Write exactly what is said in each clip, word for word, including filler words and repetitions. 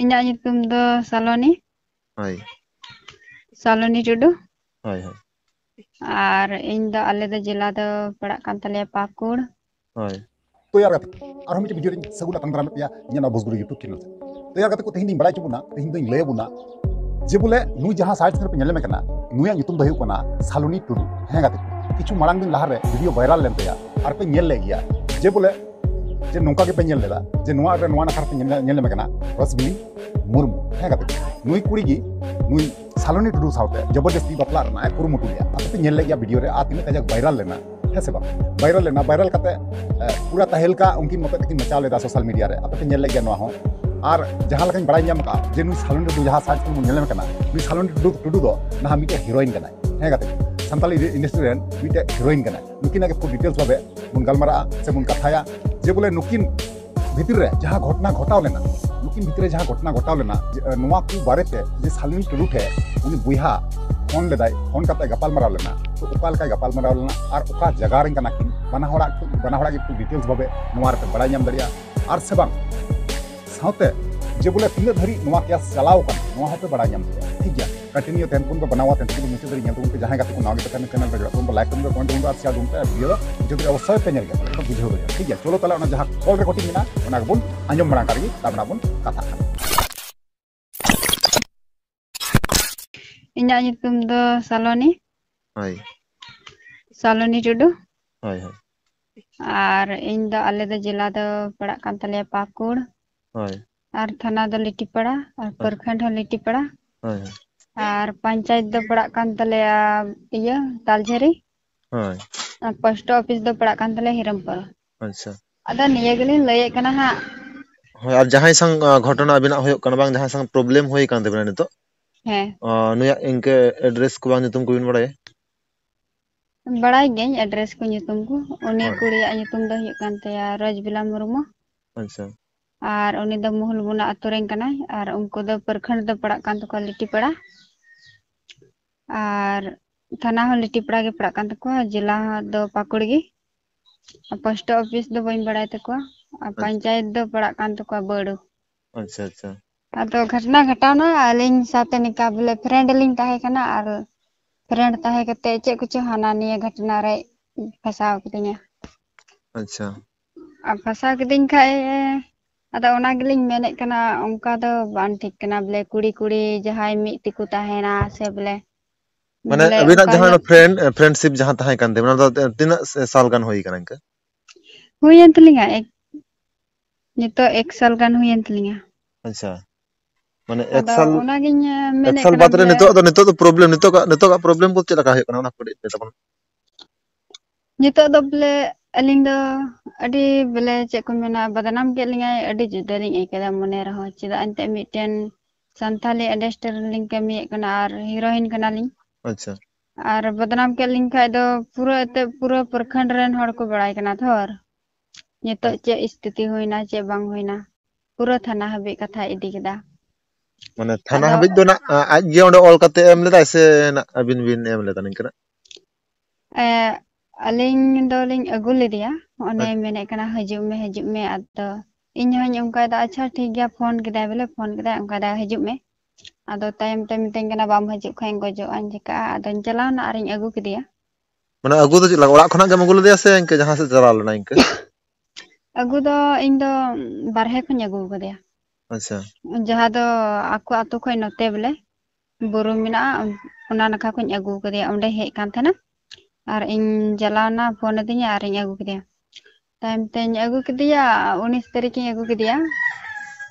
ᱤᱧᱟᱹᱜ ᱧᱩᱛᱩᱢ ᱫᱚ ᱥᱟᱞᱚᱱᱤ᱾ ᱦᱳᱭ᱾ ᱥᱟᱞᱚᱱᱤ ᱴᱩᱰᱩ᱾ ᱦᱳᱭ, ᱦᱳᱭ᱾ ᱟᱨ ᱤᱧ ᱫᱚ, ᱟᱞᱮ ᱫᱚ ᱡᱮᱞᱟ ᱫᱚ ᱯᱟᱲᱟᱜ ᱠᱟᱱ ᱛᱟᱞᱮᱭᱟ ᱯᱟᱹᱠᱩᱲ᱾ ᱦᱳᱭ᱾ ᱛᱚ ᱭᱟᱨ ᱜᱟᱛᱮ ᱠᱚ, ᱟᱨᱦᱚᱸ ᱢᱤᱫᱴᱮᱱ video ᱨᱤᱧ ᱥᱟᱹᱜᱩᱱ ᱟᱛᱟᱝ ᱫᱟᱨᱟᱢᱮᱫ ᱯᱮᱭᱟ ᱤᱧᱟᱹᱜ ᱱᱚᱣᱟ ᱵᱷᱳᱡᱽᱯᱩᱨᱤ YouTube channel ᱨᱮ᱾ ᱛᱚ ᱭᱟᱨ ᱜᱟᱛᱮ ᱠᱚ, ᱛᱮᱦᱮᱧ ᱫᱚᱧ ᱵᱟᱲᱟᱭ ᱦᱚᱪᱚ ᱵᱚᱱᱟ, ᱛᱮᱦᱮᱧ ᱫᱚᱧ ᱞᱟᱹᱭ ᱟᱵᱚᱱᱟ ᱡᱮ ᱵᱚᱞᱮ ᱱᱩᱭ ᱡᱟᱦᱟᱸ side screen ᱨᱮᱯᱮ ᱧᱮᱞᱮ ᱠᱟᱱᱟ, ᱱᱩᱭᱟᱜ ᱧᱩᱛᱩᱢ ᱫᱚ ᱦᱩᱭᱩᱜ ᱠᱟᱱᱟ ᱥᱟᱞᱩᱱᱤ ᱴᱩᱰᱩ᱾ ᱦᱮᱸ ᱜᱟᱛᱮ ᱠᱚ, ᱠᱤᱪᱷᱩ ᱢᱟᱲᱟᱝ ᱫᱤᱱ ᱞᱟᱦᱟᱨᱮ video viral ᱞᱮᱱ ᱛᱟᱭᱟ, ᱟᱨ ᱯᱮ ᱧᱮᱞ ᱞᱮᱫ ᱜᱮᱭᱟ ᱡᱮ ᱵᱚᱞᱮ ᱡᱮ ᱱᱚᱝᱠᱟ ᱜᱮᱯᱮ ᱧᱮᱞ ᱞᱮᱫᱟ ᱡᱮ ᱱᱚᱣᱟ ᱨᱮ, ᱱᱚᱣᱟ ᱱᱟᱠᱷᱟ ᱨᱮᱯᱮ ᱧᱮᱞ, ᱧᱮᱞ ᱧᱟᱢᱮ ᱠᱟᱱᱟ ᱨᱚᱥᱵᱤᱞᱤ ᱢᱩᱨᱢᱩ᱾ ᱦᱮᱸ ᱜᱟᱛᱮ ᱠᱚ, ᱱᱩᱭ ᱠᱩᱲᱤ ᱜᱮ ᱱᱩᱭ ᱥᱟᱞᱩᱱᱤ ᱴᱩᱰᱩ ᱥᱟᱶᱛᱮ ᱡᱚᱵᱚᱨᱫᱚᱥᱛᱤ ᱵᱟᱯᱞᱟ ᱨᱮᱱᱟᱜ ᱮ ᱠᱩᱨᱩᱢᱩᱴᱩ ᱞᱮᱫᱟ᱾ ᱟᱯᱮ ᱯᱮ ᱧᱮᱞ ᱞᱮᱫ ᱜᱮᱭᱟ video ᱨᱮ, ᱟᱨ ᱛᱤᱱᱟᱹᱜ ᱠᱟᱡᱟᱠ viral ᱞᱮᱱᱟ, ᱦᱮᱸ ᱥᱮ ᱵᱟᱝ? Viral ᱞᱮᱱᱟ, viral ᱠᱟᱛᱮ, ᱮ, ᱯᱩᱨᱟ ᱛᱟᱦᱮᱞᱠᱟ ᱩᱱᱠᱤᱱ ᱢᱚᱛᱚᱡ ᱛᱮᱠᱤᱱ ᱢᱟᱪᱟᱣ ᱞᱮᱫᱟ social media ᱨᱮ᱾ ᱟᱯᱮ ᱯᱮ ᱧᱮᱞ ᱞᱮᱫ ᱜᱮᱭᱟ ᱱᱚᱣᱟ ᱦᱚᱸ᱾ ᱟᱨ ᱡᱟᱦᱟᱸ ᱞᱮᱠᱟᱧ ᱵᱟᱲᱟᱭ ᱧᱟᱢ ᱠᱟᱜᱼᱟ ᱡᱮ ᱱᱩᱭ ᱥᱟᱞᱩᱱᱤ ᱴᱩᱰᱩ ᱡᱟᱦᱟᱸ side ᱠᱷᱚᱱ ᱵᱚᱱ ᱧᱮᱞᱮ ᱠᱟᱱᱟ, ᱱᱩᱭ ᱥᱟᱞᱩᱱᱤ ᱴᱩᱰᱩ, ᱴᱩᱰᱩ ᱫᱚ ᱱᱟᱦᱟᱜ ᱢᱤᱫᱴᱮᱡ heroine ᱠᱟᱱᱟᱭ᱾ ᱦᱮᱸ ᱜᱟᱛᱮ, ᱥᱟᱱᱛᱟᱞᱤ industry ᱨᱮᱱ ᱢᱤᱫᱴᱮᱡ heroine ᱠᱟᱱᱟᱭ᱾ ᱱᱩᱠᱤᱱᱟᱜ ᱜᱮ full details ᱵᱷᱟᱵᱮ ᱵᱚᱱ ᱜᱟᱞᱢᱟᱨᱟᱜᱼᱟ ᱥᱮ ᱵᱚᱱ ᱠᱟᱛᱷᱟᱭᱟ ᱡᱮ ᱵᱚᱞᱮ ᱱᱩᱠᱤᱱ ᱵᱷᱤᱛᱤᱨ ᱨᱮ ᱡᱟᱦᱟᱸ ᱜᱷᱚᱴᱚᱱᱟ ᱜᱷᱚᱴᱟᱣ ᱞᱮᱱᱟ, ᱱᱩᱠᱤᱱ ᱵᱷᱤᱛᱤᱨ ᱨᱮ ᱡᱟᱦᱟᱸ ᱜᱷᱚᱴᱚᱱᱟ ᱜᱷᱚᱴᱟᱣ ᱞᱮᱱᱟ, ᱡᱮ, ᱱᱚᱣᱟ ᱠᱚ ᱵᱟᱨᱮᱛᱮ ᱡᱮ ᱥᱟᱞᱩᱱᱤ ᱴᱩᱰᱩ ᱴᱷᱮᱱ ᱩᱱᱤ ᱵᱚᱭᱦᱟ ᱯᱷᱳᱱ ᱞᱮᱫᱟᱭ, ᱯᱷᱳᱱ ᱠᱟᱛᱮ ᱜᱟᱯᱟᱞ ᱢᱟᱨᱟᱣ ᱞᱮᱱᱟ, ᱛᱚ ᱚᱠᱟ ᱞᱮᱠᱟᱭ ᱜᱟᱯᱟᱞ ᱢᱟᱨᱟᱣ ᱞᱮᱱᱟ ᱟᱨ ᱚᱠᱟ ᱡᱟᱭᱜᱟ ᱨᱮᱱ ᱠᱟᱱᱟ ᱠᱤᱱ, ᱵᱟᱱᱟ ᱦᱚᱲᱟᱜ, ᱵᱟᱱᱟ ᱦᱚᱲᱟᱜ ᱜᱮ ᱮᱠᱴᱩ details ᱵᱷᱟᱵᱮ ᱱᱚᱣᱟ ᱨᱮᱯᱮ ᱵᱟᱲᱟᱭ ᱧᱟᱢ ᱫᱟᱲᱮᱭᱟᱜᱼᱟ᱾ ᱟᱨ ᱥᱮ ᱵᱟᱝ, ᱥᱟᱶᱛᱮ ᱡᱮ ᱵᱚᱞᱮ ᱛᱤᱱᱟᱹᱜ ᱫᱷᱟᱹᱨᱤᱡ ᱱᱚᱣᱟ case ᱪᱟᱞᱟᱣ ᱠᱟᱱᱟ, ᱱᱚᱣᱟ ᱦᱚᱸᱯᱮ ᱵᱟᱲᱟᱭ ᱧᱟᱢ ᱫᱟᱲᱮᱭᱟᱜᱼᱟ᱾ ᱴᱷᱤᱠ ᱜᱮᱭᱟ, continue ᱛᱟᱦᱮᱱ ᱛᱟᱵᱚᱱ ᱯᱮ, ᱵᱟᱱᱟᱣᱟ ᱛᱟᱦᱮᱱ ᱛᱟᱵᱚᱱ, ᱢᱩᱪᱟᱹᱫ ᱫᱷᱟᱹᱨᱤᱡ ᱧᱮᱞ ᱛᱟᱵᱚᱱ ᱯᱮ᱾ ᱡᱟᱦᱟᱸᱭ ᱜᱟᱛᱮ ᱠᱚ ᱱᱟᱣᱟ ᱜᱮ ᱛᱟᱦᱮᱱ ᱠᱟᱱᱟ, ᱡᱚᱲᱟᱜ ᱛᱟᱵᱚᱱ ᱯᱮ, like ᱛᱟᱵᱚᱱ ᱯᱮ, comment ᱛᱟᱵᱚᱱ ᱯᱮ, ᱟᱨ share ᱛᱟᱵᱚᱱ ᱯᱮ᱾ ᱟᱨ video ᱫᱚ ᱢᱩᱪᱟᱹᱫ ᱫᱷᱟᱹᱨᱤᱡ ᱚᱵᱚᱥᱥᱳᱭ ᱯᱮ ᱧᱮᱞ ᱜᱮᱭᱟ, ᱛᱚᱵᱮ ᱠᱷᱟᱱ ᱵᱩᱡᱷᱟᱹᱣ ᱫᱟᱲᱮᱭᱟᱜᱼᱟ᱾ ᱴᱷᱤᱠ ᱜᱮᱭᱟ, ᱪᱚᱞᱚ ᱛᱟᱦᱚᱞᱮ ᱚᱱᱟ ᱡᱟᱦᱟᱸ call recording ᱢᱮᱱᱟᱜᱼᱟ, ᱚᱱᱟ ᱜᱮᱵᱚᱱ ᱟᱸᱡᱚᱢ ᱢᱟᱲᱟᱝ ᱠᱟᱜ ᱞᱮᱜᱮ, ᱛᱟᱨᱯᱚᱨᱮ ᱟᱵᱚᱱ ᱠᱟᱛᱷᱟᱜ ᱠᱟᱱᱟ᱾ ᱤᱧᱟᱹᱜ ᱧᱩᱛᱩᱢ ᱫᱚ ᱥᱟᱞᱚᱱᱤ᱾ ᱦᱳᱭ᱾ ᱥᱟᱞᱚᱱᱤ ᱴᱩᱰᱩ᱾ ᱦᱳᱭ, ᱦᱳᱭ᱾ ᱟᱨ ᱤᱧ ᱫᱚ, ᱟᱞᱮ ᱫᱚ ᱡᱮᱞᱟ ᱫᱚ ᱯᱟᱲᱟᱜ ᱠᱟᱱ ᱛᱟᱞᱮᱭᱟ ᱯᱟᱹᱠᱩᱲ᱾ ᱦᱳᱭ᱾ ᱟᱨ ᱛᱷᱟᱱᱟ ᱫᱚ ᱞᱤᱴᱤᱯᱟᱲᱟ, ᱟᱨ ᱦᱳᱭ᱾ ᱯᱨᱚᱠᱷᱚᱸᱰ ᱦᱚᱸ ᱞᱤᱴᱤᱯᱟᱲᱟ᱾ ᱦᱳᱭ, ᱦᱳᱭ᱾ ᱟᱨ ᱯᱚᱧᱪᱟᱭᱮᱛ ᱫᱚ ᱯᱟᱲᱟᱜ ᱠᱟᱱ ᱛᱟᱞᱮᱭᱟ, ᱤᱭᱟᱹ, ᱛᱟᱞᱡᱷᱟᱹᱨᱤ᱾ ᱦᱳᱭ᱾ ᱟᱨ post office ᱫᱚ ᱯᱟᱲᱟᱜ ᱠᱟᱱ ᱛᱟᱞᱮᱭᱟ ᱦᱤᱨᱚᱢᱯᱩᱨ᱾ ᱟᱪᱪᱷᱟ᱾ ᱟᱫᱚ ᱱᱤᱭᱟᱹ ᱜᱮᱞᱤᱧ ᱞᱟᱹᱭᱮᱫ ᱠᱟᱱᱟ ᱦᱟᱸᱜ᱾ ᱦᱳᱭ, ᱟᱨ ᱡᱟᱦᱟᱸᱭ ᱥᱟᱝ, ᱟ, ᱜᱷᱚᱴᱚᱱᱟ ᱟᱵᱤᱱᱟᱜ ᱦᱩᱭᱩᱜ ᱠᱟᱱᱟ, ᱵᱟᱝ ᱡᱟᱦᱟᱸᱭ ᱥᱟᱝ problem ᱦᱩᱭ ᱠᱟᱱ ᱛᱟᱵᱤᱱᱟ ᱱᱤᱛᱚᱜ, ᱦᱮᱸ᱾ ᱟ, ᱱᱩᱭᱟᱜ ᱤᱱᱠᱟᱹ address ᱠᱚ ᱵᱟᱝ ᱧᱩᱛᱩᱢ ᱠᱚᱵᱤᱱ ᱵᱟᱲᱟᱭᱟ? ᱵᱟᱲᱟᱭ ᱜᱤᱭᱟᱹᱧ address ᱠᱚ ᱧᱩᱛᱩᱢ ᱠᱚ᱾ ᱩᱱᱤ ᱦᱳᱭ᱾ ᱠᱩᱲᱤᱭᱟᱜ ᱧᱩᱛᱩᱢ ᱫᱚ ᱦᱩᱭᱩᱜ ᱠᱟᱱ ᱛᱟᱭᱟ ᱨᱚᱡᱽᱵᱤᱞᱟ ᱢᱩᱨᱢᱩ᱾ ᱟᱪᱪᱷᱟ᱾ ᱟᱨ ᱩᱱᱤ ᱫᱚ ᱢᱩᱦᱩᱞᱵᱚᱱᱟ ᱟᱛᱳ ᱨᱮᱱ ᱠᱟᱱᱟᱭ, ᱟᱨ ᱩᱱᱠᱩ ᱫᱚ ᱯᱨᱚᱠᱷᱚᱸᱰ ᱫᱚ ᱯᱟᱲᱟᱜ ᱠᱟᱱ ᱛᱟᱠᱚᱣᱟ ᱞᱤᱴᱤᱯᱟᱲᱟ, ᱟᱨ ᱛᱷᱟᱱᱟ ᱦᱚᱸ ᱞᱤᱴᱤᱯᱟᱲᱟ ᱜᱮ ᱯᱟᱲᱟᱜ ᱠᱟᱱ ᱛᱟᱠᱚᱣᱟ, ᱡᱮᱞᱟ ᱫᱚ ᱯᱟᱹᱠᱩᱲ ᱜᱮ, ᱟᱨ post office ᱫᱚ ᱵᱟᱹᱧ ᱵᱟᱲᱟᱭ ᱛᱟᱠᱚᱣᱟ, ᱟᱨ ᱟᱪᱪᱷᱟ᱾ ᱯᱚᱧᱪᱟᱭᱮᱛ ᱫᱚ ᱯᱟᱲᱟᱜ ᱠᱟᱱ ᱛᱟᱠᱚᱣᱟ ᱵᱟᱹᱲᱩ᱾ ᱟᱪᱪᱷᱟ, ᱟᱪᱪᱷᱟ᱾ ᱟᱫᱚ ᱜᱷᱚᱴᱚᱱᱟ ᱜᱷᱚᱴᱟᱣᱱᱟ, ᱟᱹᱞᱤᱧ ᱥᱟᱶᱛᱮ ᱱᱤᱝᱠᱟ ᱵᱚᱞᱮ friend ᱞᱤᱧ ᱛᱟᱦᱮᱸ ᱠᱟᱱᱟ, ᱟᱨ friend ᱛᱟᱦᱮᱸ ᱠᱟᱛᱮ ᱪᱮᱫ ᱠᱚᱪᱚ ᱦᱟᱱᱟ ᱱᱤᱭᱟᱹ ᱜᱷᱚᱴᱚᱱᱟ ᱨᱮ ᱯᱷᱟᱸᱥᱟᱣ ᱠᱤᱫᱤᱧᱟ᱾ ᱟᱪᱪᱷᱟ᱾ ᱟᱨ ᱯᱷᱟᱸᱥᱟᱣ ᱠᱤᱫᱤᱧ ᱠᱷᱟᱡ ᱮ, ᱟᱫᱚ ᱚᱱᱟ ᱜᱮᱞᱤᱧ ᱢᱮᱱᱮᱫ ᱠᱟᱱᱟ, ᱚᱱᱠᱟ ᱫᱚ ᱵᱟᱝ ᱴᱷᱤᱠ ᱠᱟᱱᱟ ᱵᱚᱞᱮ, ᱠᱩᱲᱤ ᱠᱩᱲᱤ ᱡᱟᱦᱟᱸᱭ ᱢᱤᱫ ᱛᱮᱠᱚ ᱛᱟᱦᱮᱱᱟ ᱥᱮ ᱵᱚᱞᱮ, ᱢᱟᱱᱮ ᱵᱚᱞᱮ ᱟᱹᱵᱤᱱᱟᱜ ᱚᱱᱠᱟ ᱡᱟᱦᱟᱸ ᱤᱭᱟᱹ friend friendship ᱡᱟᱦᱟᱸ ᱛᱟᱦᱮᱸ ᱠᱟᱱ ᱛᱟᱵᱤᱱᱟ, ᱚᱱᱟ ᱫᱚ ᱛᱤᱱᱟᱹᱜ ᱥᱟᱞ ᱜᱟᱱ ᱦᱩᱭ ᱠᱟᱱᱟ ᱤᱱᱠᱟᱹ? ᱦᱩᱭᱮᱱ ᱛᱟᱹᱞᱤᱧᱟ, ᱮᱠ ᱱᱤᱛᱚᱜ ᱮᱠ ᱥᱟᱞ ᱜᱟᱱ ᱦᱩᱭᱮᱱ ᱛᱟᱹᱞᱤᱧᱟ᱾ ᱟᱪᱪᱷᱟ, ᱢᱟᱱᱮ ᱮᱠ ᱟᱫᱚ ᱥᱟᱞ ᱚᱱᱟᱜᱤᱧ ᱮᱠ ᱢᱮᱱᱮᱫ ᱥᱟᱞ ᱠᱟᱱᱟ ᱵᱟᱫ ᱨᱮ ᱵᱚᱞᱮ, ᱱᱤᱛᱚᱜ ᱫᱚ ᱱᱤᱛᱚᱜ ᱫᱚ problem, ᱱᱤᱛᱚᱜᱟᱜ ᱱᱤᱛᱚᱜᱟᱜ problem ᱠᱚ ᱪᱮᱫ ᱞᱮᱠᱟ ᱦᱩᱭᱩᱜ ᱠᱟᱱᱟ, ᱚᱱᱟ ᱠᱚ ᱠᱟᱹᱴᱤᱡ ᱞᱟᱹᱭ ᱛᱟᱵᱚᱱ᱾ ᱱᱤᱛᱚᱜ ᱫᱚ ᱵᱚᱞᱮ ᱟᱹᱞᱤᱧ ᱫᱚ ᱟᱹᱰᱤ ᱵᱚᱞᱮ ᱪᱮᱫ ᱠᱚ ᱢᱮᱱᱟ, ᱵᱟᱫᱱᱟᱢ ᱠᱮᱫ ᱞᱤᱧᱟᱭ, ᱟᱹᱰᱤ ᱡᱩᱫᱟᱹ ᱞᱤᱧ ᱟᱹᱭᱠᱟᱹᱣ ᱮᱫᱟ ᱢᱚᱱᱮ ᱨᱮᱦᱚᱸ᱾ ᱪᱮᱫᱟᱜ ᱮᱱᱛᱮᱫ ᱢᱤᱫᱴᱮᱱ ᱥᱟᱱᱛᱟᱞᱤ industry ᱨᱮᱞᱤᱧ ᱠᱟᱹᱢᱤᱭᱮᱫ ᱠᱟᱱᱟ ᱟᱨ heroine ᱠᱟᱱᱟᱞᱤᱧ᱾ ᱟᱪᱪᱷᱟ᱾ ᱟᱨ ᱵᱟᱫᱱᱟᱢ ᱠᱮᱫ ᱞᱤᱧ ᱠᱷᱟᱡ ᱫᱚ ᱯᱩᱨᱟᱹ ᱮᱱᱛᱮᱫ ᱯᱩᱨᱟᱹ ᱯᱨᱚᱠᱷᱚᱸᱰ ᱨᱮᱱ ᱦᱚᱲ ᱠᱚ ᱵᱟᱲᱟᱭ ᱠᱟᱱᱟ ᱛᱷᱚᱨ, ᱱᱤᱛᱚᱜ ᱪᱮᱫ ᱥᱛᱷᱤᱛᱤ ᱦᱩᱭᱱᱟ ᱪᱮᱫ ᱵᱟᱝ ᱦᱩᱭᱱᱟ, ᱯᱩᱨᱟᱹ ᱛᱷᱟᱱᱟ ᱦᱟᱹᱵᱤᱡ ᱠᱟᱛᱷᱟ ᱤᱫᱤ ᱠᱮᱫᱟ᱾ ᱢᱟᱱᱮ ᱛᱷᱟᱱᱟ ᱟᱫᱚ ᱦᱟᱹᱵᱤᱡ ᱫᱚ ᱱᱟᱜ ᱟ-, ᱟᱡ ᱜᱮ ᱚᱸᱰᱮ ᱚᱞ ᱠᱟᱛᱮ ᱮᱢ ᱞᱮᱫᱟᱭ ᱥᱮ ᱱᱟᱜ ᱟᱹᱵᱤᱱ ᱵᱤᱱ ᱮᱢ ᱞᱮᱫᱟ ᱱᱤᱝᱠᱟᱹᱱᱟᱜ? ᱮ, ᱟᱹᱞᱤᱧ ᱫᱚᱞᱤᱧ ᱟᱹᱜᱩ ᱞᱮᱫᱮᱭᱟ, ᱚᱱᱮ ᱟᱪ- ᱢᱮᱱᱮᱫ ᱠᱟᱱᱟ ᱦᱤᱡᱩᱜ ᱢᱮ ᱦᱤᱡᱩᱜ ᱢᱮ, ᱟᱫᱚ ᱤᱧ ᱦᱚᱸᱧ ᱚᱱᱠᱟᱭᱮᱫᱟ, ᱟᱪᱪᱷᱟ ᱴᱷᱤᱠ ᱜᱮᱭᱟ, ᱯᱷᱳᱱ ᱠᱮᱫᱟᱭ ᱵᱚᱞᱮ, ᱯᱷᱳᱱ ᱠᱮᱫᱟᱭ, ᱚᱱᱠᱟᱭᱮᱫᱟ ᱦᱤᱡᱩᱜ ᱢᱮ, ᱟᱫᱚ ᱛᱟᱭᱚᱢ ᱛᱮ ᱢᱤᱛᱟᱹᱧ ᱠᱟᱱᱟ ᱵᱟᱢ ᱦᱤᱡᱩᱜ ᱠᱷᱟᱱ ᱜᱚᱡᱚᱜ ᱟᱹᱧ ᱪᱤᱠᱟᱹᱜᱼᱟ, ᱟᱫᱚᱧ ᱪᱟᱞᱟᱣᱱᱟ ᱟᱨᱤᱧ ᱟᱹᱜᱩ ᱠᱮᱫᱮᱭᱟ᱾ ᱢᱟᱱᱮ ᱟᱹᱜᱩ ᱫᱚ ᱪᱮᱫ ᱞᱮᱠᱟ, ᱚᱲᱟᱜ ᱠᱷᱚᱱᱟᱜ ᱜᱮᱢ ᱟᱹᱜᱩ ᱞᱮᱫᱮᱭᱟ ᱥᱮ ᱤᱱᱠᱟᱹ ᱡᱟᱦᱟᱸ ᱥᱮᱫ ᱪᱟᱞᱟᱣ ᱞᱮᱱᱟ ᱤᱱᱠᱟᱹ? ᱟᱹᱜᱩ ᱫᱚ ᱤᱧ ᱫᱚ ᱵᱟᱨᱦᱮ ᱠᱷᱚᱱᱤᱧ ᱟᱹᱜᱩ ᱟᱠᱟᱫᱮᱭᱟ, ᱟᱪᱪᱷᱟ᱾ ᱡᱟᱦᱟᱸ ᱫᱚ ᱟᱠᱚ ᱟᱛᱳ ᱠᱷᱚᱱ ᱱᱚᱛᱮ ᱵᱚᱞᱮ ᱵᱩᱨᱩ ᱢᱮᱱᱟᱜᱼᱟ, ᱚᱱᱟ ᱱᱟᱠᱷᱟ ᱠᱷᱚᱱᱤᱧ ᱟᱹᱜᱩ ᱟᱠᱟᱫᱮᱭᱟ᱾ ᱚᱸᱰᱮ ᱦᱮᱡ ᱠᱟᱱ ᱛᱟᱦᱮᱱᱟ ᱟᱨ ᱤᱧ ᱪᱟᱞᱟᱣᱱᱟ, ᱯᱷᱳᱱ ᱟᱹᱫᱤᱧᱟ ᱟᱨᱤᱧ ᱟᱹᱜᱩ ᱠᱮᱫᱮᱭᱟ᱾ ᱛᱟᱭᱚᱢ ᱛᱮᱧ ᱟᱹᱜᱩ ᱠᱮᱫᱮᱭᱟ, ᱩᱱᱤᱥ ᱛᱟᱹᱨᱤᱠᱷ ᱤᱧ ᱟᱹᱜᱩ ᱠᱮᱫᱮᱭᱟ,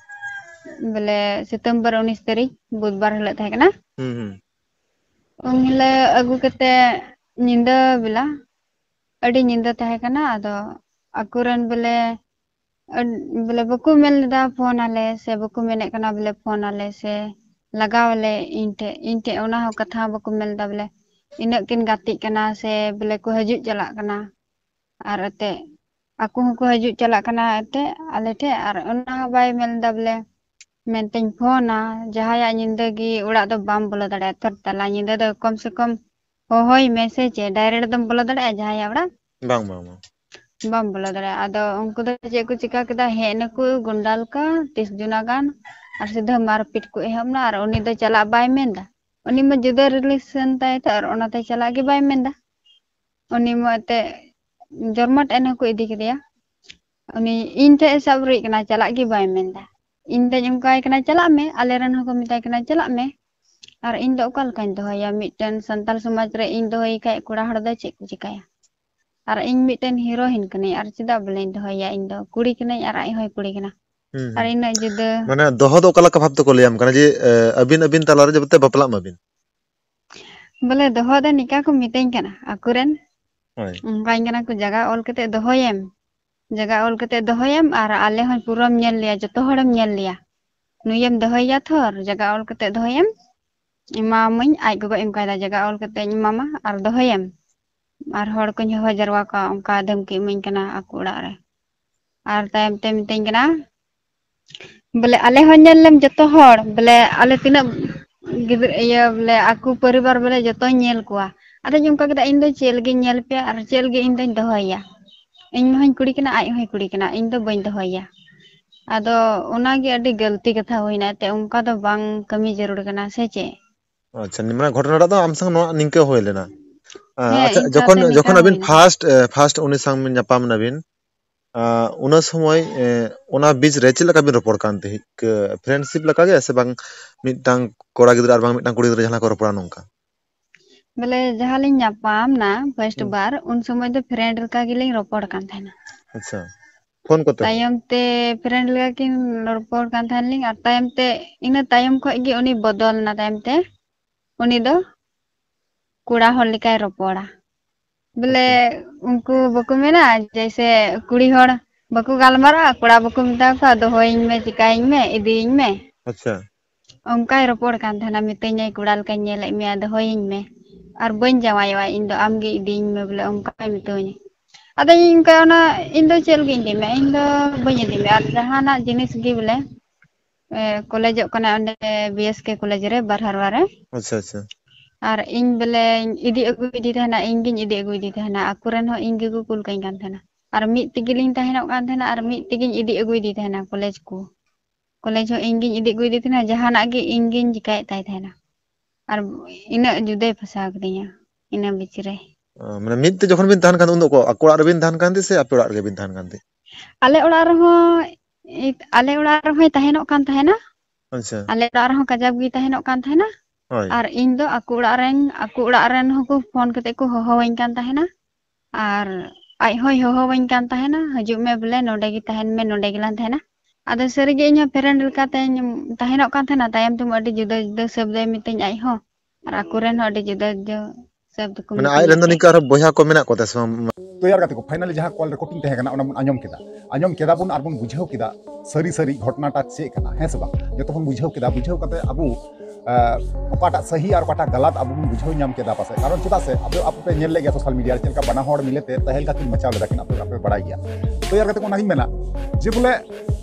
ᱵᱚᱞᱮ ᱥᱤᱛᱟᱹᱢᱵᱚᱨ ᱩᱱᱤᱥ ᱛᱟᱹᱨᱤᱠᱷ ᱵᱩᱫᱷᱵᱟᱨ ᱦᱤᱞᱳᱜ ᱛᱟᱦᱮᱸ ᱠᱟᱱᱟ᱾ ᱦᱩᱸ ᱦᱩᱸ᱾ ᱩᱱ ᱦᱤᱞᱳᱜ ᱟᱹᱜᱩ ᱠᱟᱛᱮ ᱧᱤᱫᱟᱹ ᱵᱮᱞᱟ, ᱟᱹᱰᱤ ᱧᱤᱫᱟᱹ ᱛᱟᱦᱮᱸ ᱠᱟᱱᱟ᱾ ᱟᱫᱚ ᱟᱠᱚᱨᱮᱱ ᱵᱚᱞᱮ ᱟᱹᱰ-, ᱵᱚᱞᱮ ᱵᱟᱠᱚ ᱢᱮᱱ ᱞᱮᱫᱟ ᱯᱷᱳᱱ ᱟᱞᱮ, ᱥᱮ ᱵᱟᱠᱚ ᱢᱮᱱᱮᱫ ᱠᱟᱱᱟ ᱵᱚᱞᱮ ᱯᱷᱳᱱ ᱟᱞᱮ ᱥᱮ ᱞᱟᱜᱟᱣ ᱟᱞᱮ ᱤᱧ ᱴᱷᱮᱡ, ᱤᱧ ᱴᱷᱮᱡ ᱚᱱᱟ ᱦᱚᱸ ᱠᱟᱛᱷᱟ ᱦᱚᱸ ᱵᱟᱠᱚ ᱢᱮᱱ ᱞᱮᱫᱟ ᱵᱚᱞᱮ ᱤᱱᱟᱹᱜ ᱠᱤᱱ ᱜᱟᱛᱮᱜ ᱠᱟᱱᱟ ᱥᱮ ᱵᱚᱞᱮ ᱠᱚ ᱦᱤᱡᱩᱜ ᱪᱟᱞᱟᱜ ᱠᱟᱱᱟ᱾ ᱟᱨ ᱮᱱᱛᱮᱫ ᱟᱠᱚ ᱦᱚᱸᱠᱚ ᱦᱤᱡᱩᱜ ᱪᱟᱞᱟᱜ ᱠᱟᱱᱟ ᱮᱱᱛᱮᱫ ᱟᱞᱮ ᱴᱷᱮᱡ, ᱟᱨ ᱚᱱᱟ ᱦᱚᱸ ᱵᱟᱭ ᱢᱮᱱ ᱞᱮᱫᱟ ᱵᱚᱞᱮ ᱢᱮᱱᱛᱮᱧ ᱯᱷᱳᱱᱟ, ᱡᱟᱦᱟᱸᱭᱟᱜ ᱧᱤᱫᱟᱹ ᱜᱮ ᱚᱲᱟᱜ ᱫᱚ ᱵᱟᱢ ᱵᱚᱞᱚ ᱫᱟᱲᱮᱭᱟᱜᱼᱟ᱾ ᱛᱷᱚᱨ ᱛᱟᱞᱟ ᱧᱤᱫᱟᱹ ᱫᱚ ᱠᱚᱢ ᱥᱮ ᱠᱚᱢ ᱦᱚᱦᱚᱭ ᱢᱮ ᱥᱮ ᱪᱮᱫ, direct ᱫᱚᱢ ᱵᱚᱞᱚ ᱫᱟᱲᱮᱭᱟᱜᱼᱟ ᱡᱟᱦᱟᱸᱭᱟᱜ ᱚᱲᱟᱜ? ᱵᱟᱝ, ᱵᱟᱝ, ᱵᱟᱝ᱾ ᱵᱟᱢ ᱵᱚᱞᱚ ᱫᱟᱲᱮᱭᱟᱜᱼᱟ᱾ ᱟᱫᱚ ᱩᱱᱠᱩ ᱫᱚ ᱪᱮᱫ ᱠᱚ ᱪᱤᱠᱟ ᱠᱮᱫᱟ, ᱦᱮᱡ ᱱᱟᱠᱚ ᱜᱩᱱᱰᱟ ᱞᱮᱠᱟ ᱛᱤᱥ ᱡᱚᱱᱟ ᱜᱟᱱ, ᱟᱨ ᱥᱤᱫᱷᱟᱹ ᱢᱟᱨᱯᱤᱴ ᱠᱚ ᱮᱦᱚᱵ ᱮᱱᱟ, ᱟᱨ ᱩᱱᱤ ᱫᱚ ᱪᱟᱞᱟᱜ ᱵᱟᱭ ᱢᱮᱱᱫᱟ᱾ ᱩᱱᱤ ᱢᱟ ᱡᱩᱫᱟᱹ relation ᱛᱟᱭ ᱛᱚ, ᱟᱨ ᱚᱱᱟᱛᱮ ᱪᱟᱞᱟᱜ ᱜᱮ ᱵᱟᱭ ᱢᱮᱱᱫᱟ᱾ ᱩᱱᱤ ᱢᱟ ᱮᱱᱛᱮ ᱡᱚᱨᱢᱟᱴ ᱮᱱ ᱦᱚᱸᱠᱚ ᱤᱫᱤ ᱠᱮᱫᱮᱭᱟ᱾ ᱩᱱᱤ ᱤᱧ ᱴᱷᱮᱡ ᱮ ᱥᱟᱵ ᱨᱩᱭᱮᱫ ᱠᱟᱱᱟ, ᱪᱟᱞᱟᱜ ᱜᱮ ᱵᱟᱭ ᱢᱮᱱᱫᱟ᱾ ᱤᱧ ᱫᱚᱧ ᱚᱱᱠᱟᱭ ᱠᱟᱱᱟ, "ᱪᱟᱞᱟᱜ ᱢᱮ", ᱟᱞᱮ ᱨᱮᱱ ᱦᱚᱸᱠᱚ ᱢᱮᱛᱟᱭ ᱠᱟᱱᱟ, "ᱪᱟᱞᱟᱜ ᱢᱮ", ᱟᱨ ᱤᱧ ᱫᱚ ᱚᱠᱟ ᱞᱮᱠᱟᱧ ᱫᱚᱦᱚᱭᱟ? ᱢᱤᱫᱴᱮᱱ ᱥᱟᱱᱛᱟᱞ ᱥᱚᱢᱟᱡᱽ ᱨᱮ ᱤᱧ ᱫᱚᱦᱚᱭᱮ ᱠᱷᱟᱡ ᱠᱚᱲᱟ ᱦᱚᱲ ᱫᱚ ᱪᱮᱫ ᱠᱚ ᱪᱤᱠᱟᱹᱭᱟ? ᱟᱨ ᱤᱧ ᱢᱤᱫᱴᱮᱱ heroine ᱠᱟᱹᱱᱟᱹᱧ, ᱟᱨ ᱪᱮᱫᱟᱜ ᱵᱚᱞᱮᱧ ᱫᱚᱦᱚᱭᱮᱭᱟ? ᱤᱧ ᱫᱚ ᱠᱩᱲᱤ ᱠᱟᱹᱱᱟᱹᱧ ᱟᱨ ᱟᱡ ᱦᱚᱸᱭ ᱠᱩᱲᱤ ᱠᱟᱱᱟ᱾ ᱦᱩᱸ, ᱟᱨ ᱦᱩᱸ᱾ ᱤᱱᱟᱹᱜ ᱡᱩᱫᱟᱹ ᱢᱟᱱᱮ ᱫᱚᱦᱚ ᱫᱚ ᱚᱠᱟ ᱞᱮᱠᱟ ᱵᱷᱟᱵ ᱛᱮᱠᱚ ᱞᱟᱹᱭᱟᱢ ᱠᱟᱱᱟ ᱡᱮ, ᱮ, ᱟᱹᱵᱤᱱ ᱟᱹᱵᱤᱱ ᱛᱟᱞᱟᱨᱮ ᱡᱟᱛᱮ ᱵᱟᱯᱞᱟᱜ ᱢᱟᱵᱤᱱ? ᱵᱚᱞᱮ ᱫᱚᱦᱚ ᱫᱚ ᱱᱤᱠᱟ ᱠᱚ ᱢᱤᱛᱟᱹᱧ ᱠᱟᱱᱟ ᱟᱠᱚᱨᱮᱱ᱾ ᱦᱳᱭ᱾ ᱚᱱᱠᱟᱧ ᱠᱟᱱᱟ ᱠᱚ, "ᱡᱟᱜᱟ ᱚᱞ ᱠᱟᱛᱮ ᱫᱚᱦᱚᱭᱮᱢ, ᱡᱟᱜᱟ ᱚᱞ ᱠᱟᱛᱮ ᱫᱚᱦᱚᱭᱮᱢ, ᱟᱨ ᱟᱞᱮ ᱦᱚᱸ ᱯᱩᱨᱟᱹᱢ ᱧᱮᱞ ᱞᱮᱭᱟ, ᱡᱚᱛᱚ ᱦᱚᱲᱮᱢ ᱧᱮᱞ ᱞᱮᱭᱟ᱾ ᱱᱩᱭᱮᱢ ᱫᱚᱦᱚᱭᱮᱭᱟ ᱛᱷᱚᱨ, ᱡᱟᱜᱟ ᱚᱞ ᱠᱟᱛᱮ ᱫᱚᱦᱚᱭᱮᱢ, ᱮᱢᱟᱢᱟᱹᱧ", ᱟᱡ ᱜᱚᱜᱚᱭ ᱚᱱᱠᱟᱭᱮᱫᱟ, "ᱡᱟᱜᱟ ᱚᱞ ᱠᱟᱛᱮᱧ ᱮᱢᱟᱢᱟ ᱟᱨ ᱫᱚᱦᱚᱭᱮᱢ, ᱟᱨ ᱦᱚᱲ ᱠᱚᱧ ᱦᱚᱦᱚ ᱡᱟᱨᱣᱟ ᱠᱚᱣᱟ", ᱚᱱᱠᱟ ᱫᱷᱟᱢᱠᱤ ᱤᱢᱟᱹᱧ ᱠᱟᱱᱟ ᱟᱠᱚ ᱚᱲᱟᱜ ᱨᱮ᱾ ᱟᱨ ᱛᱟᱭᱚᱢ ᱛᱮ ᱢᱤᱛᱟᱹᱧ ᱠᱟᱱᱟ, ᱵᱚᱞᱮ, "ᱟᱞᱮ ᱦᱚᱸ ᱧᱮᱞ ᱞᱮᱢ ᱡᱚᱛᱚ ᱦᱚᱲ", ᱵᱚᱞᱮ, "ᱟᱞᱮ ᱛᱤᱱᱟᱹᱜ ᱜᱤᱫᱽᱨᱟᱹ, ᱤᱭᱟᱹ, ᱵᱚᱞᱮ, ᱟᱠᱚ ᱯᱚᱨᱤᱵᱟᱨ, ᱵᱚᱞᱮ, ᱡᱚᱛᱚᱧ ᱧᱮᱞ ᱠᱚᱣᱟ᱾" ᱟᱫᱚᱧ ᱚᱱᱠᱟ ᱠᱮᱫᱟ, "ᱤᱧ ᱫᱚ ᱪᱮᱫ ᱞᱟᱹᱜᱤᱫ ᱧᱮᱞ ᱯᱮᱭᱟ ᱟᱨ ᱪᱮᱫ ᱞᱟᱹᱜᱤᱫ ᱤᱧ ᱫᱚᱧ ᱫᱚᱦᱚᱭᱮᱭᱟ? ᱤᱧ ᱦᱚᱸᱧ ᱠᱩᱲᱤ ᱠᱟᱱᱟ, ᱟᱡ ᱦᱚᱸᱭ ᱠᱩᱲᱤ ᱠᱟᱱᱟ, ᱤᱧ ᱫᱚ ᱵᱟᱹᱧ ᱫᱚᱦᱚᱭᱮᱭᱟ᱾" ᱟᱫᱚ ᱚᱱᱟᱜᱮ ᱟᱹᱰᱤ ᱜᱟᱹᱞᱛᱤ ᱠᱟᱛᱷᱟ ᱦᱩᱭᱱᱟ, ᱮᱱᱛᱮᱫ ᱚᱱᱠᱟ ᱫᱚ ᱵᱟᱝ ᱠᱟᱹᱢᱤ ᱡᱟᱹᱨᱩᱲ ᱠᱟᱱᱟ, ᱥᱮ ᱪᱮᱫ? ᱟᱪᱪᱷᱟ, ᱢᱟᱱᱮ ᱜᱷᱚᱴᱚᱱᱟᱴᱟᱜ ᱫᱚ ᱟᱢ ᱥᱟᱶ ᱱᱚᱣᱟ ᱱᱤᱝᱠᱟᱹ ᱦᱩᱭ ᱞᱮᱱᱟ᱾ ᱟ, ᱦᱮᱸ, ᱟᱪᱪᱷᱟ, ᱤᱧ ᱡᱚᱠᱷᱚᱱ, ᱥᱟᱶᱛᱮ ᱱᱤᱝᱠᱟ ᱡᱚᱠᱷᱚᱱ ᱟᱹᱵᱤᱱ ᱦᱩᱭᱱᱟ᱾ First, ᱮ, first ᱩᱱᱤ ᱥᱟᱶ ᱧᱟᱯᱟᱢ ᱱᱟᱵᱤᱱ, ᱟ, ᱚᱱᱟ ᱥᱚᱢᱚᱭ, ᱮ, ᱚᱱᱟ ᱵᱤᱪ ᱨᱮ ᱪᱮᱫ ᱞᱮᱠᱟ ᱵᱤᱱ ᱨᱚᱯᱚᱲ ᱠᱟᱱ ᱛᱟᱦᱮᱸᱫ? ᱠᱟᱹ-, friendship ᱞᱮᱠᱟ ᱜᱮ ᱥᱮ ᱵᱟᱝ ᱢᱤᱫᱴᱟᱝ ᱠᱚᱲᱟ ᱜᱤᱫᱽᱨᱟᱹ ᱟᱨ ᱵᱟᱝ ᱢᱤᱫᱴᱟᱝ ᱠᱩᱲᱤ ᱜᱤᱫᱽᱨᱟᱹ ᱡᱟᱦᱟᱸ ᱞᱮᱠᱟ ᱠᱚ ᱨᱚᱯᱚᱲᱟ ᱱᱚᱝᱠᱟ? ᱵᱚᱞᱮ, ᱡᱟᱦᱟᱸ ᱞᱤᱧ ᱧᱟᱯᱟᱢ ᱱᱟ first ᱦᱩᱸ᱾ ᱵᱟᱨ, ᱩᱱ ᱥᱚᱢᱚᱭ ᱫᱚ friend ᱞᱮᱠᱟ ᱜᱮᱞᱤᱧ ᱨᱚᱯᱚᱲ ᱠᱟᱱ ᱛᱟᱦᱮᱱᱟ᱾ ᱟᱪᱪᱷᱟ᱾ ᱯᱷᱳᱱ ᱠᱚᱛᱮ ᱦᱚᱸ? ᱛᱟᱭᱚᱢ ᱛᱮ friend ᱞᱮᱠᱟ ᱠᱤᱱ ᱨᱚᱯᱚᱲ ᱠᱟᱱ ᱛᱟᱦᱮᱱ ᱞᱤᱧ, ᱟᱨ ᱛᱟᱭᱚᱢ ᱛᱮ, ᱤᱱᱟᱹ ᱛᱟᱭᱚᱢ ᱠᱷᱚᱡ ᱜᱮ ᱩᱱᱤ ᱵᱚᱫᱚᱞ ᱮᱱᱟ᱾ ᱛᱟᱭᱚᱢ ᱛᱮ ᱩᱱᱤ ᱫᱚ ᱠᱚᱲᱟ ᱦᱚᱲ ᱞᱮᱠᱟᱭ ᱨᱚᱯᱚᱲᱟ᱾ ᱵᱚᱞᱮ, ᱟᱪᱪᱷᱟ᱾ ᱩᱱᱠᱩ ᱵᱟᱠᱚ ᱢᱮᱱᱟ, ᱡᱮᱭᱥᱮ, ᱠᱩᱲᱤ ᱦᱚᱲ ᱵᱟᱠᱚ ᱜᱟᱞᱢᱟᱨᱟᱜᱼᱟ, ᱠᱚᱲᱟ ᱵᱟᱠᱚ ᱢᱮᱛᱟ ᱠᱚᱣᱟ, "ᱫᱚᱦᱚᱭᱤᱧ ᱢᱮ, ᱪᱤᱠᱟᱭᱤᱧ ᱢᱮ, ᱤᱫᱤᱭᱤᱧ ᱢᱮ᱾" ᱟᱪᱪᱷᱟ᱾ ᱚᱱᱠᱟᱭ ᱨᱚᱯᱚᱲ ᱠᱟᱱ ᱛᱟᱦᱮᱱᱟ, ᱢᱤᱛᱟᱹᱧᱟᱭ, "ᱠᱚᱲᱟ ᱞᱮᱠᱟᱧ ᱧᱮᱞᱮᱫ ᱢᱮᱭᱟ, ᱫᱚᱦᱚᱭᱤᱧ ᱢᱮ, ᱟᱨ ᱵᱟᱹᱧ ᱡᱟᱶᱟᱭᱚᱜᱼᱟ ᱤᱧ ᱫᱚ, ᱟᱢᱜᱮ ᱤᱫᱤᱭᱤᱧ ᱢᱮ", ᱵᱚᱞᱮ, ᱚᱱᱠᱟᱭ ᱢᱤᱛᱟᱹᱧᱟ᱾ ᱟᱫᱚ ᱤᱧ ᱚᱱᱠᱟ ᱚᱱᱟ, ᱤᱧ ᱫᱚ ᱪᱮᱫ ᱞᱟᱹᱜᱤᱫ ᱤᱧ ᱤᱫᱤ ᱢᱮᱭᱟ, ᱤᱧ ᱫᱚ ᱵᱟᱹᱧ ᱤᱫᱤ ᱢᱮᱭᱟ᱾ ᱟᱨ ᱡᱟᱦᱟᱱᱟᱜ ᱡᱤᱱᱤᱥ ᱜᱮ ᱵᱚᱞᱮ, ᱮ, ᱠᱚᱞᱮᱡᱚᱜ ᱠᱟᱱᱟ ᱚᱸᱰᱮ ᱵᱤ ᱮᱥ ᱠᱮ ᱠᱚᱞᱮᱡᱽ ᱨᱮ, ᱵᱟᱨᱦᱟᱨᱣᱟ ᱨᱮ᱾ ᱟᱪᱪᱷᱟ, ᱟᱪᱪᱷᱟ᱾ ᱟᱨ ᱤᱧ ᱵᱚᱞᱮᱧ ᱤᱫᱤ ᱟᱹᱜᱩᱭᱮᱫᱮ ᱛᱟᱦᱮᱱᱟ, ᱤᱧ ᱜᱤᱧ ᱤᱫᱤ ᱟᱹᱜᱩᱭᱮᱫᱮ ᱛᱟᱦᱮᱱᱟ, ᱟᱠᱚ ᱨᱮᱱ ᱦᱚᱸ ᱤᱧ ᱜᱮᱠᱚ ᱠᱩᱞ ᱠᱟᱹᱧ ᱠᱟᱱ ᱛᱟᱦᱮᱱᱟ᱾ ᱟᱨ ᱢᱤᱫ ᱛᱮᱜᱮ ᱞᱤᱧ ᱛᱟᱦᱮᱱᱚᱜ ᱠᱟᱱ ᱛᱟᱦᱮᱱᱟ, ᱟᱨ ᱢᱤᱫ ᱛᱮᱜᱮᱧ ᱤᱫᱤ ᱟᱹᱜᱩᱭᱮᱫᱮ ᱛᱟᱦᱮᱱᱟ ᱠᱚᱞᱮᱡᱽ ᱠᱚ᱾ ᱠᱚᱞᱮᱡᱽ ᱦᱚᱸ ᱤᱧ ᱜᱤᱧ ᱤᱫᱤ ᱟᱹᱜᱩᱭᱮᱫᱮ ᱛᱟᱦᱮᱱᱟ, ᱡᱟᱦᱟᱱᱟᱜ ᱜᱮ ᱤᱧ ᱜᱤᱧ ᱪᱤᱠᱟᱭᱮᱫ ᱛᱟᱭ ᱛᱟᱦᱮᱱᱟ᱾ ᱟᱨ ᱤᱱᱟᱹᱜ ᱡᱩᱫᱟᱹᱭ ᱯᱷᱟᱸᱥᱟᱣ ᱠᱤᱫᱤᱧᱟ ᱤᱱᱟᱹ ᱵᱤᱪ ᱨᱮ᱾ ᱢᱟᱱᱮ ᱢᱤᱫ ᱛᱮ ᱡᱚᱠᱷᱚᱱ ᱵᱤᱱ ᱛᱟᱦᱮᱱ ᱠᱟᱱ ᱩᱱ ᱫᱚ ᱟᱠᱚ ᱚᱲᱟᱜ ᱨᱮᱵᱤᱱ ᱛᱟᱦᱮᱱ ᱠᱟᱱ ᱛᱟᱦᱮᱸ ᱥᱮ ᱟᱯᱮ ᱚᱲᱟᱜ ᱨᱮᱜᱮ ᱵᱤᱱ ᱛᱟᱦᱮᱱ ᱠᱟᱱ ᱛᱟᱦᱮᱸ? ᱟᱞᱮ ᱚᱲᱟᱜ ᱨᱮᱦᱚᱸ ᱟᱞᱮ ᱚᱲᱟᱜ ᱨᱮᱦᱚᱸᱭ ᱛᱟᱦᱮᱱᱚᱜ ᱠᱟᱱ ᱛᱟᱦᱮᱱᱟ᱾ ᱟᱪᱪᱷᱟ᱾ ᱟᱞᱮ ᱚᱲᱟᱜ ᱨᱮᱦᱚᱸ ᱠᱟᱡᱟᱠ ᱜᱮᱭ ᱛᱟᱦᱮᱱᱚᱜ ᱠᱟᱱ ᱛᱟᱦᱮᱱᱟ᱾ ᱦᱳᱭ᱾ ᱟᱨ ᱤᱧ ᱫᱚ ᱟᱠᱚ ᱚᱲᱟᱜ ᱨᱮᱱ ᱟᱠᱚ ᱚᱲᱟᱜ ᱨᱮᱱ ᱦᱚᱸᱠᱚ ᱯᱷᱳᱱ ᱠᱟᱛᱮ ᱠᱚ ᱦᱚᱦᱚᱣᱟᱹᱧ ᱠᱟᱱ ᱛᱟᱦᱮᱱᱟ᱾ ᱟᱨ ᱟᱡ ᱦᱚᱸᱭ ᱦᱚᱦᱚᱣᱟᱹᱧ ᱠᱟᱱ ᱛᱟᱦᱮᱱᱟ, "ᱦᱤᱡᱩᱜ ᱢᱮ ᱵᱚᱞᱮ, ᱱᱚᱰᱮ ᱜᱮ ᱛᱟᱦᱮᱱ ᱢᱮ, ᱱᱚᱰᱮ ᱜᱮᱞᱟᱝ ᱛᱟᱦᱮᱱᱟ᱾" ᱟᱫᱚ ᱥᱟᱹᱨᱤᱜᱮ ᱤᱧ ᱦᱚᱸ friend ᱞᱮᱠᱟᱛᱮᱧ ᱛᱟᱦᱮᱱᱚᱜ ᱠᱟᱱ ᱛᱟᱦᱮᱱᱟ᱾ ᱛᱟᱭᱚᱢ ᱛᱮᱢᱟ ᱟᱹᱰᱤ ᱡᱩᱫᱟᱹ ᱡᱩᱫᱟᱹ ᱥᱚᱵᱫᱚᱭ ᱢᱤᱛᱟᱹᱧ ᱟᱡ ᱦᱚᱸ, ᱟᱨ ᱟᱠᱚ ᱨᱮᱱ ᱦᱚᱸ ᱟᱹᱰᱤ ᱡᱩᱫᱟᱹ ᱡᱩᱫᱟᱹ ᱥᱚᱵᱫ ᱠᱚ ᱢᱟᱱᱮ ᱢᱤᱛᱟᱹᱧᱟ᱾ ᱟᱡ ᱨᱮᱱ ᱫᱚ ᱱᱤᱝᱠᱟ ᱟᱨᱦᱚᱸ ᱵᱚᱭᱦᱟ ᱠᱚ ᱢᱮᱱᱟᱜ ᱠᱚ ᱛᱟᱭ ᱥᱮ ᱵᱟᱝ? ᱛᱚ ᱭᱟᱨ ᱜᱟᱛᱮ ᱠᱚ, finally ᱡᱟᱦᱟᱸ call recording ᱛᱟᱦᱮᱸ ᱠᱟᱱᱟ, ᱚᱱᱟ ᱵᱚᱱ ᱟᱸᱡᱚᱢ ᱠᱮᱫᱟ᱾ ᱟᱸᱡᱚᱢ ᱠᱮᱫᱟ ᱵᱚᱱ ᱟᱨ ᱵᱚᱱ ᱵᱩᱡᱷᱟᱹᱣ ᱠᱮᱫᱟ ᱥᱟᱹᱨᱤ ᱥᱟᱹᱨᱤ ᱜᱷᱚᱴᱱᱟᱴᱟ ᱪᱮᱫ ᱠᱟᱱᱟ, ᱦᱮᱸ ᱥᱮ ᱵᱟᱝ? ᱡᱚᱛᱚ ᱵᱚᱱ ᱵᱩᱡᱷᱟᱹᱣ ᱠᱮᱫᱟ᱾ ᱵᱩᱡᱷᱟᱹᱣ ᱠᱟᱛᱮ ᱟᱵᱚ, ᱟᱸ, ᱚᱠᱟᱴᱟᱜ ᱥᱟᱹᱦᱤ ᱟᱨ ᱚᱠᱟᱴᱟᱜ ᱜᱟᱞᱟᱛ ᱟᱵᱚ ᱵᱚᱱ ᱵᱩᱡᱷᱟᱹᱣ ᱧᱟᱢ ᱠᱮᱫᱟ ᱯᱟᱥᱮᱡ᱾ ᱠᱟᱨᱚᱱ ᱪᱮᱫᱟᱜ ᱥᱮ ᱟᱯᱮ, ᱟᱯᱮ ᱯᱮ ᱧᱮᱞ ᱞᱮᱫ ᱜᱮᱭᱟ social media ᱨᱮ ᱪᱮᱫ ᱞᱮᱠᱟ ᱵᱟᱱᱟ ᱦᱚᱲ ᱢᱤᱞᱮ ᱛᱮ ᱛᱟᱦᱮᱞᱠᱟ ᱠᱤᱱ ᱢᱟᱪᱟᱣ ᱞᱮᱫᱟ ᱠᱤᱱ, ᱟᱯᱮ, ᱟᱯᱮ ᱵᱟᱲᱟᱭ ᱜᱮᱭᱟ᱾ ᱛᱚ ᱭᱟᱨ ᱜᱟᱛᱮ ᱠᱚ, ᱚᱱᱟᱜᱤᱧ ᱢᱮᱱᱟ ᱡᱮ ᱵᱚᱞᱮ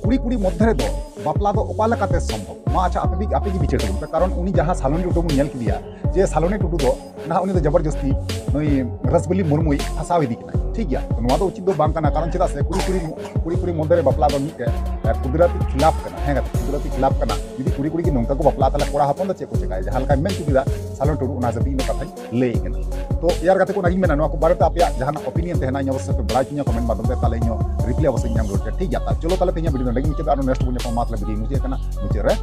ᱠᱩᱲᱤ ᱠᱩᱲᱤ ᱢᱚᱫᱽᱫᱷᱮ ᱨᱮᱫᱚ ᱵᱟᱯᱞᱟ ᱫᱚ ᱚᱠᱟ ᱞᱮᱠᱟᱛᱮ ᱥᱚᱢᱵᱷᱚᱵ? ᱢᱟ ᱟᱪᱪᱷᱟ, ᱟᱯᱮ ᱜᱮ, ᱟᱯᱮ ᱜᱮ ᱵᱤᱪᱟᱹᱨ ᱛᱟᱵᱚᱱ ᱯᱮ᱾ ᱠᱟᱨᱚᱱ ᱩᱱᱤ ᱡᱟᱦᱟᱸ ᱥᱟᱞᱚᱱᱤ ᱴᱩᱰᱩ ᱵᱚᱱ ᱧᱮᱞ ᱠᱮᱫᱮᱭᱟ, ᱡᱮ ᱥᱟᱞᱚᱱᱤ ᱴᱩᱰᱩ ᱫᱚ ᱱᱟᱦᱟᱜ ᱩᱱᱤ ᱫᱚ ᱡᱚᱵᱚᱨᱡᱚᱥᱛᱤ ᱱᱩᱭ ᱨᱟᱥᱵᱚᱞᱤ ᱢᱩᱨᱢᱩᱭ ᱯᱷᱟᱸᱥᱟᱣ ᱤᱫᱤ ᱠᱟᱱᱟᱭ, ᱴᱷᱤᱠ ᱜᱮᱭᱟ᱾ ᱛᱚ ᱱᱚᱣᱟ ᱫᱚ ᱩᱪᱤᱛ ᱫᱚ ᱵᱟᱝ ᱠᱟᱱᱟ, ᱠᱟᱨᱚᱱ ᱪᱮᱫᱟᱜ ᱥᱮ ᱠᱩᱲᱤ ᱠᱩᱲᱤ, ᱠᱩᱲᱤ ᱠᱩᱲᱤ ᱢᱚᱫᱽᱫᱷᱮ ᱨᱮ ᱵᱟᱯᱞᱟ ᱫᱚ ᱢᱤᱫᱴᱮᱱ, ᱟᱸ, ᱠᱩᱫᱨᱟᱛᱤ ᱠᱷᱤᱞᱟᱯ ᱠᱟᱱᱟ᱾ ᱦᱮᱸ ᱜᱟᱛᱮ, ᱠᱩᱫᱨᱟᱛᱤ ᱠᱷᱤᱞᱟᱯ ᱠᱟᱱᱟ᱾ ᱡᱩᱫᱤ ᱠᱩᱲᱤ ᱠᱩᱲᱤ ᱜᱮ ᱱᱚᱝᱠᱟ ᱠᱚ ᱵᱟᱯᱞᱟᱜᱼᱟ, ᱛᱟᱦᱞᱮ ᱠᱚᱲᱟ ᱦᱚᱯᱚᱱ ᱫᱚ ᱪᱮᱫ ᱠᱚ ᱪᱮᱠᱟᱭᱟ? ᱡᱟᱦᱟᱸ ᱞᱮᱠᱟᱭ ᱢᱮᱱ ᱦᱚᱪᱚ ᱠᱮᱫᱟ ᱥᱟᱞᱚᱱ ᱴᱩᱰᱩ, ᱚᱱᱟ ᱦᱤᱥᱟᱹᱵ ᱛᱮ ᱤᱧ ᱫᱚ ᱠᱟᱛᱷᱟᱧ ᱞᱟᱹᱭᱮᱫ ᱠᱟᱱᱟ᱾ ᱛᱚ ᱭᱟᱨ ᱜᱟᱛᱮ ᱠᱚ, ᱚᱱᱟᱜᱤᱧ ᱢᱮᱱᱟ, ᱱᱚᱣᱟ ᱠᱚ ᱵᱟᱨᱮᱛᱮ ᱟᱯᱮᱭᱟᱜ ᱡᱟᱦᱟᱱᱟᱜ opinion ᱛᱟᱦᱮᱱᱟ, ᱤᱧ ᱚᱵᱚᱥᱥᱳᱭ ᱯᱮ ᱵᱟᱲᱟᱭ ᱦᱚᱪᱚᱧᱟ comment ᱢᱟᱫᱽᱫᱷᱚᱢ ᱛᱮ, ᱛᱟᱦᱞᱮ ᱤᱧ ᱦᱚᱸ reply ᱚᱵᱚᱥᱥᱳᱭ ᱤᱧ ᱧᱟᱢ ᱨᱩᱣᱟᱹᱲ ᱠᱮᱭᱟ, ᱴᱷᱤᱠ ᱜᱮᱭᱟ᱾ ᱛᱟ ᱪᱚᱞᱚ ᱛᱟᱦᱞᱮ ᱛᱮᱦᱮᱧᱟᱜ video ᱱᱚᱰᱮ ᱜᱮᱧ ᱢᱩᱪᱟᱹᱫᱟ, ᱟᱨ next ᱵᱚᱱ ᱧᱟᱯᱟᱢᱟ, ᱛᱟᱦᱞᱮ video ᱢᱩᱪᱟᱹᱫ ᱠᱟᱱᱟ, ᱢᱩᱪᱟᱹᱫ ᱨᱮ